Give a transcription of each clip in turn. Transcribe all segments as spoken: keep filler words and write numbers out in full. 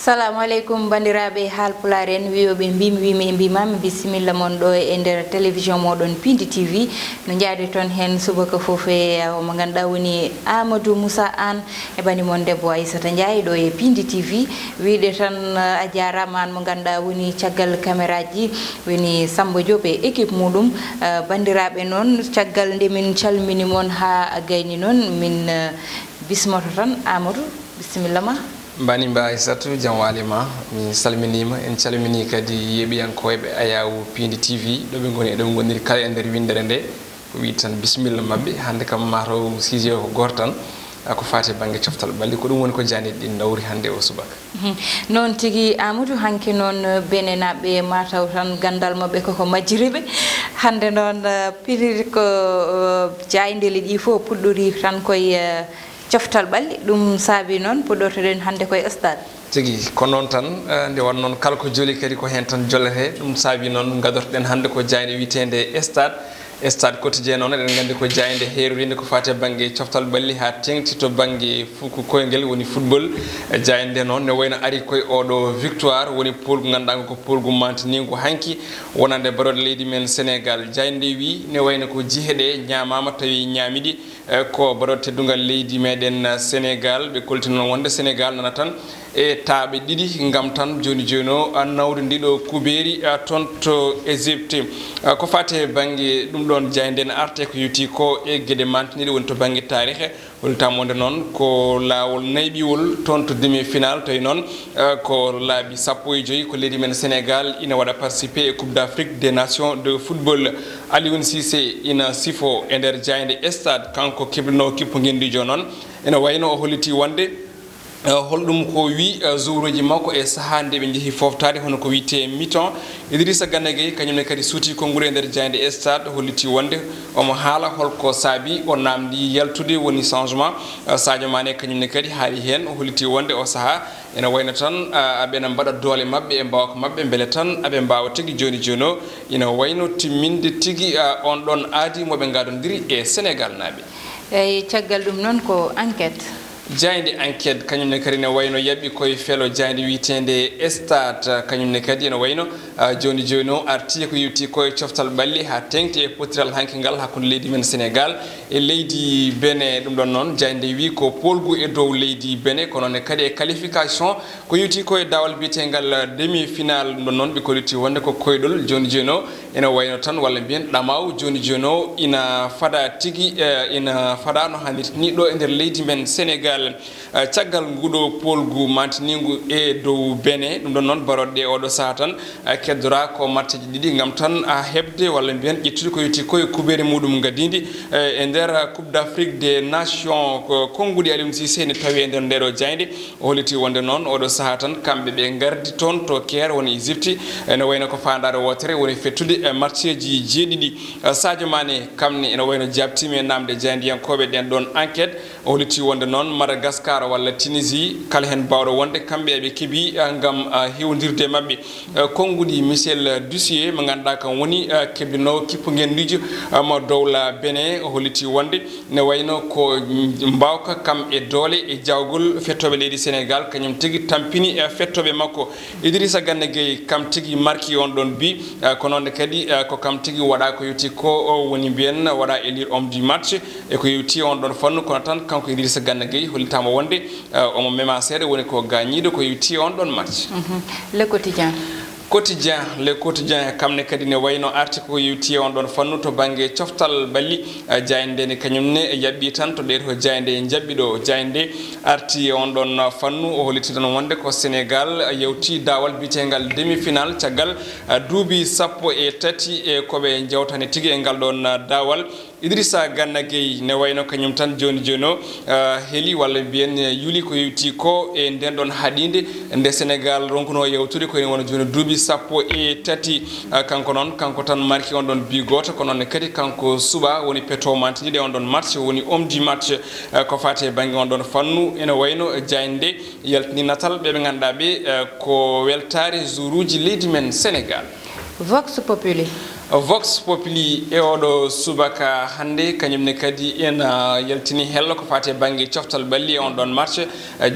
Salamu aleykum, banndiraaɓe haalpulaar en, wiyooɓe mbimi wimi e mbimami, bisimilla mon ɗo e nder télévision moɗon Pindi T V. No njaadi toon heen subaka fof e mo ngannduɗaa woni Amadou Moussa Anne e bani mon debbo Aissata Ndiaye ɗo e Pindi T V. Wiide tan, eh, a jaaraama aan mo ngannduɗaa woni caggal caméraji, woni Sambo Diop e équipe muɗum. Eh, banndiraaɓe noon, caggal nde min calmini mon haa gayni noon, min, eh, bismoto tan Amadou, bisimilla ma. Mbani mba Aissata, jam waali ma. Mi salminiima. En calminii kadi yeeɓiyankooɓe Ayawu Pindi T V, ɗo ɓe ngoni, eɗen ngoniri kala e nder winndere nde. Ko wiide tan bisimilla maɓɓe. Hannde kam mataw sujet o ko gooto tan, a, ko faati e bannge coftal ɓalli. Ko ɗum woni ko jaaniiɗi ɗin nawri hannde o subaka. Mhm. Noon tigi, Amadou, hanki noon, eh, Benenaaɓe mataw tan ganndal maɓɓe koko majjiriiɓe. Hannde noon, eh, pirir ko, eh, jaayndeeli ɗi fof puɗɗori tan koye, eh, coftal ɓalli, ɗum saabi noon puɗɗortoɗen hannde koye stade. Tigi, ko noon tan, eh, nde won noon kala ko joli kadi ko heen tan jollete. Ɗum saabi noon ngadortoɗen hannde ko jaaynde wiyeteende stade. Stade quotidien noon eɗen nganndi ko jaaynde heeroriinde ko faati e bannge coftal ɓalli haa teeŋti to bannge fuku koyngel woni football. Eh, jaaynde nde noon ne wayno ari koye oɗo victoire woni pool ngu ngannduɗaa ko pool ngu mantiniingu hanki wonande barooɗe leydi men Sénégal. Jaaynde nde wi ne wayno ko jihe ɗe ñaamaama tawi ñaamiɗi. Eh, ko baɗooɗo teddungal leydi meɗen, eh, Sénégal, ɓe kolti noon wonde Sénégal nana tan e taaɓe ɗiɗi ngam tan jooni jooni o, ah, nawde ndiɗo kubeeri, ah, toon to Égypte. Ah, ko faati e bannge ɗum ɗoon jaaynde ne arte ko yowti ko e geɗe mantiniiɗe woni to bannge taarihe. Hollitaa wonde noon ko laawol nayɓiwol toon to demi-finale, tawi noon, eh, ko laabi sappo e joy ko leydi men Sénégal ina waɗa participer e Coupe d'Afrique des Nations de football. Aliou Cissé ina sifo e nder jaaynde stade, kanko keblinoowo kippu ngenndiijo noon. Ina wayno o holliti wonde, eh, holɗum ko wi, eh, joueuruuji makko e sahaa nde ɓe njehi fooftaade, hono ko wiyetee mi-temps. Idrissa Gana Gueye, kañum ne kadi suuti konngol e nder jaaynde stade, holliti wonde omo haala holko saabi o naamndi yaltude, woni changement. Eh, Sadio Mané kañum ne kadi haali heen, o holliti wonde o sahaa ina wayno tan, ah, aɓena mbaɗa doole maɓɓe e mbaawka maɓɓe, mbele tan aɓe mbaawa tigi jooni jooni o. Ina wayno timminde tigi, ah, on ɗon aadi mo ɓe ngadondiri e Sénégal naaɓe. Eyi, caggal ɗum noon ko enquête. Jaaynde enquête kañum ne kadi ne wayno yaɓi koye felo jaaynde wiyeteende stade, kañum ne kadi ene wayno, ah, jooni jooni o arti ko yewti koye coftal ɓalli haa teeŋti e pottiral hanki ngal hakkunde leydi men Sénégal e leydi Benin. Ɗum ɗon noon, jaaynde wi ko poolgu e dow leydi Benin, kono ne kadi e qualification ko yewti koye daawal biyeteengal demi-finale. Ɗum ɗon noon, ɓe kolliti wonde ko koyɗol jooni jooni o. Ina wayno tan, walla mbiyen ɗamaw jooni jooni o ina fada tigi, eh, ina fada no hannirta ni ɗo e nder leydi men Sénégal. Eh, caggal nguɗo poolgu mantiniingu e dow Benin, ɗum ɗon noon, barooɗe ɗe oɗo sahaa tan, eh, keddora ko matcheji ɗiɗi ngam tan, ah, heɓde walla mbiyen ƴettude ko yowti koye kubeere muɗum ngadidi, eh, e nder Coupe d'Afrique des Nations. Ko konnguɗi Aliou Cissé ne tawi e nder ndeɗo jaaynde. O holliti wonde noon, oɗo sahaa tan, kamɓe ɓe ngardi toon to Caire, woni Égypte, ene wayno ko faandaare wootere woni fettude e matcheji jeeɗiɗi. Eh, Sadio Mané, kam ne, ene wayno jaabtiima e naamnde jaayndiyankooɓe ɗen ɗoon enquête. O holliti wonde noon, Madagascar walla Tunisie, kala heen baawɗo wonde, kamɓe eɓe keɓi, eh, ngam, eh, heewdirde e maɓɓe. Eh, konnguɗi Michel Dussier, mo ngannduɗaa kam woni, eh, keblinoowo kippu ngenndiijo, eh, mo dowla Benin, o holliti wonde ne wayno ko, mm, mbaawka kam e doole e jawgol fettooɓe leydi Sénégal, kañum tigi tampini, eh, fettooɓe makko. Idrissa Gana Gueye, kam tigi marki on ɗon bi, eh, ko noon ne kadi, eh, ko kam tigi waɗa ko yowti ko, o woni mbiyen waɗa élire homme du match, e ko yowti on ɗon fannu, kono tan kanko Idrissa Gana Gueye hollitaama wonde, eh, omo mema seeɗa, woni ko gañiiɗo ko yowti on ɗon match. Mhm. Le Quotidien. Quotidien, Le Quotidien, kam ne kadi ne wayno arti ko yewti e on ɗon fannu to bannge coftal ɓalli. Eh, jaaynde nde ne kañum ne yaɓɓi tan to ɗee to jaaynde njaɓɓi ɗo. Jaaynde arti e on ɗon fannu, o holliti tan wonde ko Sénégal yewti daawal biyeteengal demi-finale caggal, eh, duuɓi sappo e tati e ko ɓe njewtani tigi e ngal ɗon, eh, daawal. Idrissa Gana Gueye ne wayno kañum tan jooni jooni o, eh, heli walla mbiyen, eh, yuli ko yewti ko e nden ɗon haɗiinde nde Sénégal ronkuno yewtude ko ene wona jooni duuɓi sappo e tati. Eh, kanko noon, kanko tan marki on ɗon bi gooto, kono ne kadi kanko suɓa woni peto mantiniiɗo on ɗon match, woni homme du match. Eh, ko faati e bannge on ɗon fannu, ene wayno jaaynde yaltini natal ɓe ɓe ngannduɗaa ɓe, eh, ko weltaare joueuruuji leydi men Sénégal. Vox Populi. Vox Populi e oɗo subaka hannde, kañum ne kadi ena yaltini hello ko faati e bannge coftal ɓalli e on ɗon match.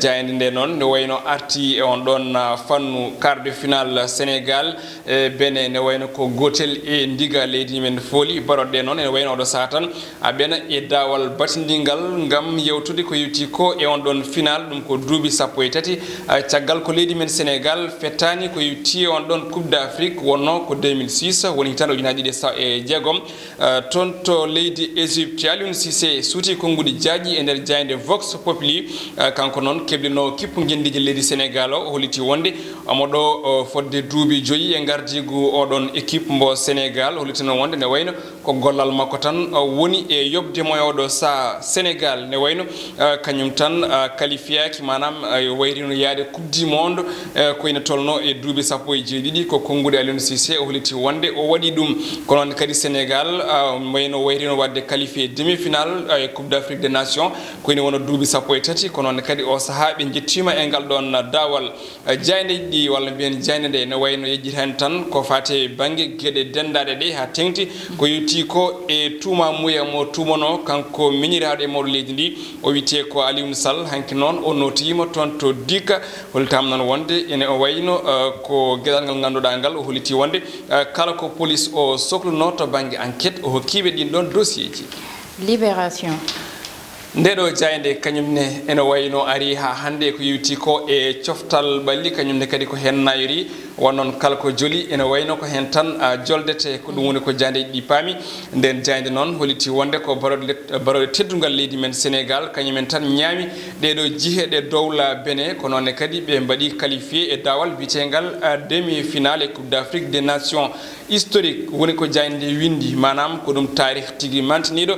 Jaaynde nde noon ne wayno arti e on ɗon, ah, fannu quart de finale Sénégal e Bénin, ne wayno ko gootel e ndiga leydi men fooli. Baroɗe ɗe noon ene wayno oɗo sahaa tan a ɓena e daawal batindingal ngam yewtude ko yewti ko e on ɗon final, ɗum ko duuɓi sappo e tati, ah, caggal ko leydi men Sénégal fettaani ko yewti e on ɗon Coupe d'Afrique, wonno ko deux mille six, woni hitaande ujunaaji ɗiɗi e sa-, e jeegom, ah, toon to leydi Égypte. Aliou Cissé suuti konnguɗi jaaƴi e nder jaaynde Vox Populi, ah, kanko noon keblino kippu ngenndiiji leydi Sénégal o, o holliti wonde omo ɗo, o, fodde duuɓi joyi e ngardiigu oɗon équipe mbo Sénégal, hollitino wonde ne wayno ko gollal makko tan, uh, woni e yoɓde mo e oɗo sahaa. Sénégal ne wayno, uh, kañum tan, uh, qualifiaaki, maanaam, uh, wayrino yaade Coupe du Monde, uh, ko ina tolno e duuɓi sappo e jeeɗiɗi. Ko konnguɗi Aliou Cissé o holliti wonde o waɗi ɗum. Ko noon kadi Sénégal, uh, wayno wayrino waɗde qualifié demi-finale, uh, e Coupe d'Afrique des Nations, ko ina wona duuɓi sappo e tati. Ko noon kadi o sahaa ɓe njettiima e ngal ɗon daawal. Jaayndeeji ɗi, walla mbiyen jaaynde nde, ne wayno yejjitaani tan ko faati e bannge geɗe denndaaɗe ɗe haa teeŋti. Ko yowti ko e tuumaamuya mo tuumanoo kanko miñiraaɗo e mawɗo leydi ndi, o wiyetee ko Alioune Sall. Hanki noon o nootiima toon to dikka, hollitaama noon wonde ene o wayno, eh, ko geɗal ngal ngannduɗaa ngal, o holliti wonde, eh, kala ko police o soklunoo to bannge enquête, o hokkiiɓe ɗiin ɗoon dossier ji. Libération. Nde ɗo jaaynde kañum ne ene wayno ari haa hannde ko yewti ko e coftal ɓalli, kañum ne kadi ko heen nayori. Won noon kala ko joli ene wayno ko heen tan, a, joldete, ko ɗum woni ko jaayndeeji ɗi paami. Nden jaaynde noon holliti wonde ko baroɗe let-, baroɗe teddungal leydi men Sénégal, kañum en tan ñaami ɗee ɗo jihe ɗe dowla Bénin, ko noon ne kadi ɓe mbaɗi qualifié e daawal biyeteengal, a, demi-finale e Coupe d'Afrique des Nations. Historique woni ko jaaynde nde winndi, maanaam ko ɗum taarih tigi mantiniiɗo.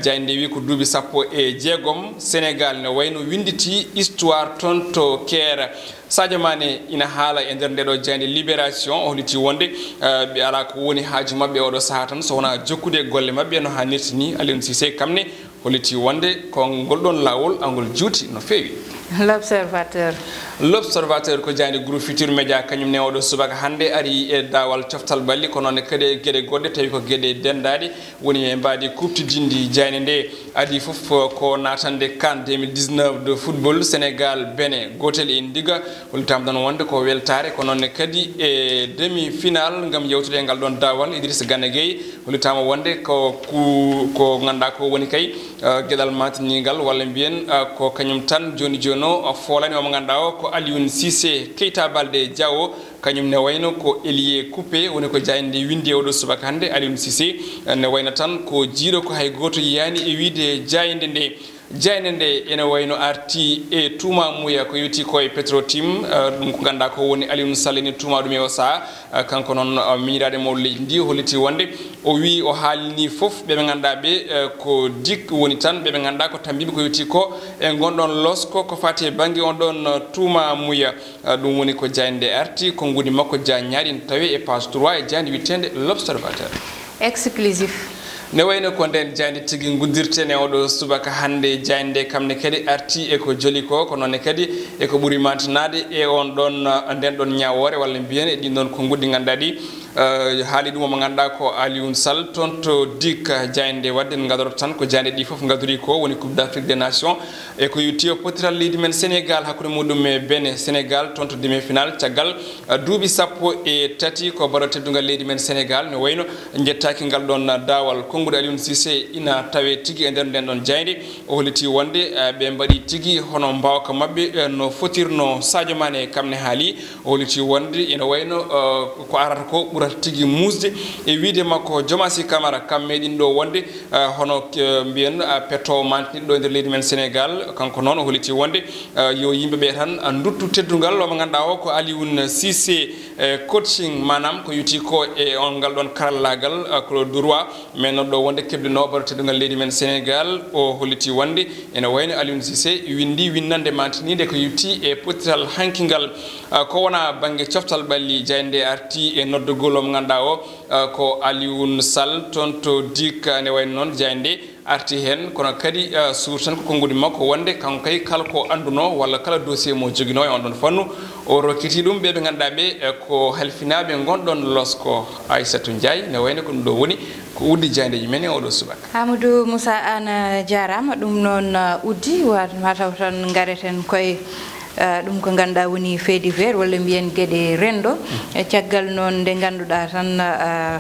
Jaaynde nde wi ko duuɓi sappo e jeegom Sénégal ne wayno winnditi histoire toon to Caire. Sadio Mané ina haala e nder nde ɗo jaaynde Libération, o holliti wonde, eh, ɓe alaa ko woni haaju maɓɓe oɗo sahaa tan so wonaa jokkude e golle maɓɓe no haanirta ni. Aliou Cissé kam ne holliti wonde ko ngol ɗon laawol angol juuti no feewi. L'Observateur. L'Observateur ko jaaynde Groupe Futurs Médias, kañum ne oɗo subaka hannde ari e daawal coftal ɓalli, ko noon ne kadi e geɗe goɗɗe, tawi ko geɗe denndaaɗe woni e mbaadi kuuɓtidinndi. Jaaynde nde adii fof ko naatande CAN deux mille dix-neuf de football, Sénégal, Bénin, gootel e ndiga. Hollitaama ɗon wonde ko weltaare, ko noon ne kadi e demi-finale ngam yewtude e ngal ɗon daawal. Idrissa Gana Gueye hollitaama wonde ko ku-, ko ngannduɗaa ko woni kay, eh, geɗal mantiniigal, walla mbiyen, eh, ko kañum tan jooni jooni o, o foolani o mo ngannduɗaa o ko Aliou Cissé. Keita Baldé Diao, kañum ne wayno ko ailier coupé, woni ko jaaynde nde winndi e oɗo subaka hannde. Aliou Cissé, eh, ne wayno tan ko jiiɗo, ko hay gooto yiyaani e wiyde jaaynde nde. Jaaynde nde ene wayno arti e tuumaamuya ko yowti ko e Petro-Tim, eh, ɗum ko ngannduɗaa ko woni Aliou Sall ene tuumaa ɗum e o sahaa. Eh, kanko noon, eh, miñiraaɗo e mawɗo leydi ndi holliti wonde o wii o haalini fof ɓe ɓe ngannduɗaa ɓe, eh, ko dik woni tan ɓe ɓe ngannduɗaa ko tambiiɓe ko yowti ko e ngon ɗon losko ko faati e bannge on ɗon, eh, tuumaamuya. Eh, ɗum woni ko jaaynde nde arti, konnguɗi makko jaaññaaɗi ne tawee e page trois e jaaynde wiyeteende L'Observateur. Exclusif. Ne wayno ko nden jaaynde tigi nguddirten e oɗo subaka hannde. Jaaynde nde kam ne kadi arti e ko joli ko, ko noon ne kadi e ko ɓuri mantinaade e on ɗon, eh, nden ɗon ñaawoore, walla mbiyen e ɗin ɗon konnguɗi ngannduɗaa ɗi, eh, haali ɗum o mo ngannduɗaa ko Aliou Sall toon to dikka. Jaaynde nde waɗde ngadorto tan ko jaaynde ɗi fof ngadori ko woni Coupe d'Afrique des Nations. E ko yowti e pottital leydi men Sénégal hakkunde muɗum e Bénin. Sénégal toon to demi-finale caggal, eh, duuɓi sappo e tati ko baroɗe teddungal leydi men Sénégal, ne wayno njettaaki ngal ɗon daawal. Konnguɗi Aliou Cissé ina tawee tigi e nder nden ɗon jaaynde. O holliti wonde, eh, ɓe mbaɗi tigi hono mbaawka maɓɓe, eh, no fotirno. Sadio Mané kam ne haali, o holliti wonde ina wayno, eh, ko arata ko ɓurata tigi muusde. E wiyde makko Djomasi Camara kam meeɗin ɗo wonde, eh, hono, eh, mbiyen, eh, petto mantinɗo e nder leydi men Sénégal. Kanko noon o holliti wonde, eh, yo yimɓe ɓe tan, eh, nduttu teddungal o mo ngannduɗaa o ko Aliou Cissé, eh, coaching, maanaam ko yowti ko e on ngal ɗon karallaagal, eh, ko droit. Men noon ɗo wonde keblino baroɗe teddungal leydi men Sénégal, o holliti wonde ene wayno Aliou Cissé winndi winndannde mantiniinde ko yowti e pottital hanki ngal. Ah, ko wona bannge coftal ɓalli, jaaynde nde arti e noddugol o mo ngannduɗaa o, ah, ko Aliou Sall toon to dikka. Ne wayno noon jaaynde nde arti heen, kono kadi, eh, suur tan ko konnguɗi makko, wonde kanko kay kala ko anndunoo walla kala dossier mo joginoo e on ɗon fannu, o rokkiti ɗum ɓe ɓe ngannduɗaa ɓe, eh, ko halfinaaɓe ngonɗon losko. Aissatou Ndiaye, ne wayno ko ɗum ɗo woni ko uddi jaayndeeji men e oɗo subaka. Amadou Moussa Anne, jaaraama. Ɗum noon, uh, uddi, wa-, mataw tan ngareten koye, uh, ɗum ko ngannduɗaa woni fait divers walla mbiyen geɗe renndo. E caggal noon nde ngannduɗaa tan, uh,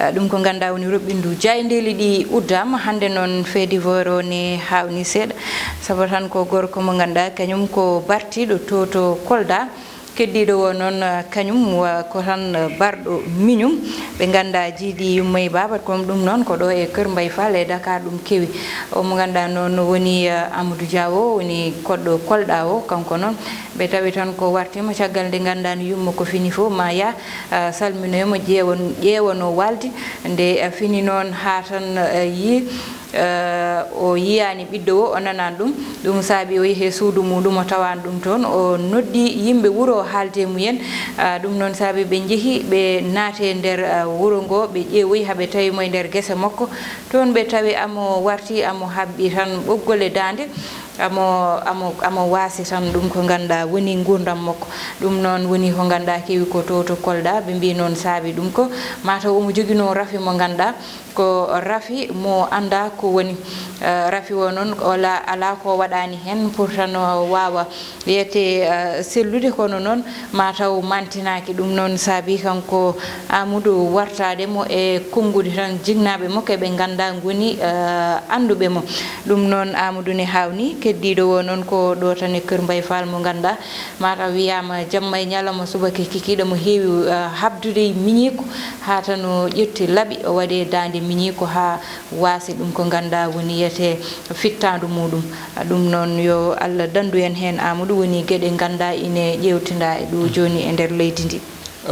uh, ɗum ko ngannduɗaa woni roɓɓindu jaayndeeli ɗi uddaama. Hannde noon fait divers o ne haawni seeɗa, sabu tan ko gorko mo ngannduɗaa kañum ko bartiiɗo to to Kolda. Keddiiɗo o noon, uh, kañum wa ko tan, uh, barɗo miñum. Ɓe ngannduɗaa jiidi yumma e baaba, kono ɗum noon ko ɗo e Kër Mbaye Fall e Dakar ɗum kewi. O mo ngannduɗaa noon woni, uh, Amadou Dia o, woni koɗɗo Kolda o, kanko noon. Ɓe tawi tan ko wartiima caggal nde ngannduɗaa no yumma ko fini fof, ma yah, uh, salminoyamo, ƴeewan-, ƴeewano waldi. Nde, uh, fini noon haa tan, uh, yi Eh, o yiyaani ɓiɗɗo o, o nanaani ɗum. Ɗum saabi o yehi e suudu muuɗum, o tawaani ɗum toon. O noddi yimɓe wuro o haalde e mumen. Ah, ɗum noon saabi ɓe njehi, ɓe naati e nder, ah, wuro ngo, ɓe ƴeewoyi haa ɓe tawi mo e nder gese makko. Toon ɓe tawi amo warti, amo haɓɓi tan ɓoggol e daande, amo, amo, amo waasi tan ɗum ko ngannduɗaa woni nguurndam makko. Ɗum noon woni ko ngannduɗaa kewi ko to, to Kolda. Ɓe mbii noon saabi ɗum ko mataw omo joginoo rafi mo ngannduɗaa ko rafi mo anndaa ko woni. Eh, rafi o noon, wala, alaa ko waɗaani heen pour tan o waawa wiyete, eh, sellude, kono noon mataw mantinaaki. Ɗum noon saabi kanko Amadou wartaade mo e konnguɗi tan jinnaaɓe mo, ko ɓe ngannduɗaa ngoni, eh, annduɓe mo. Ɗum noon Amadou ne haawni. Keddiiɗo o noon ko ɗo tan e Kër Mbaye Fall mo ngannduɗaa mataw wiyaama jamma e ñalawma subaka kikiiɗe mo heewi, eh, haɓdude e miñiiko, haa tan o ƴetti laɓi, o waɗi e daande miñiiko haa waasi ɗum ko ngannduɗaa woni wiyete fittaandu muuɗum. Ɗum noon yo Allah danndu en heen, Amadou, woni geɗe ngannduɗaa ine ƴeewtindaa e ɗo jooni e nder leydi ndi.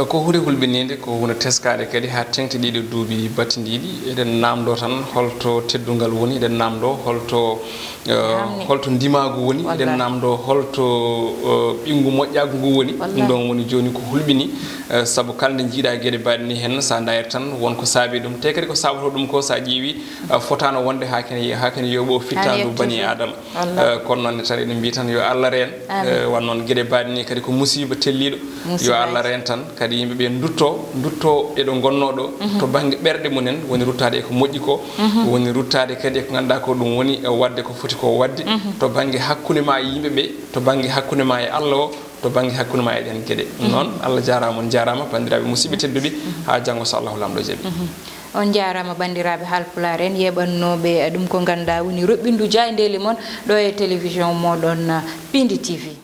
Ko huunde hulɓiniinde, ko huunde teskaande kadi haa teeŋti ɗiɗo duuɓi battindiiɗi. Eɗen naamndoo tan holto teddungal woni, eɗen naamndoo holto, eh, holto ndimaagu woni, eɗen naamndoo holto, eh, ɓinngu moƴƴaagu ngu woni. Ɗum ɗoon woni jooni ko hulɓinii, eh, sabu kala nde njiiɗaa geɗe mbaɗe nii heen, so a ndaarii tan won ko saabii ɗum. Te kadi ko saabotoo ɗum ko, so a ƴeewii, eh, fotaano wonde haa kene, haa kene yooɓoo fittaandu bani Aadama. Eh, kono noon ne tan eɗen mbiyi tan yo Allah reen. Eh, wan noon geɗe mbaɗe nii kadi ko musiiba telliiɗo. Yo Allah reen tan kadi yimɓe ɓe ndutto, ndutto e ɗo ngonnoo ɗo, to bannge ɓerɗe mumen, woni ruttaade e ko moƴƴi ko, woni ruttaade kadi e ko ngannduɗaa ko ɗum woni, eh, waɗde ko foti ko waɗde, to bannge hakkunde ma e yimɓe ɓe, to bannge hakkunde ma e Allah o, to bannge hakkunde ma e ɗeen geɗe. Noon, Allah jaaraama, on jaaraama, banndiraaɓe musidɓe tedduɓe, haa janngo so Allahu Laamɗo jaɓi. On njaaraama banndiraaɓe Haalpulaar en, yeeɓannooɓe ɗum ko ngannduɗaa woni roɓɓindu jaayndeeli mon ɗo e télévision mooɗon, uh, Pindi T V.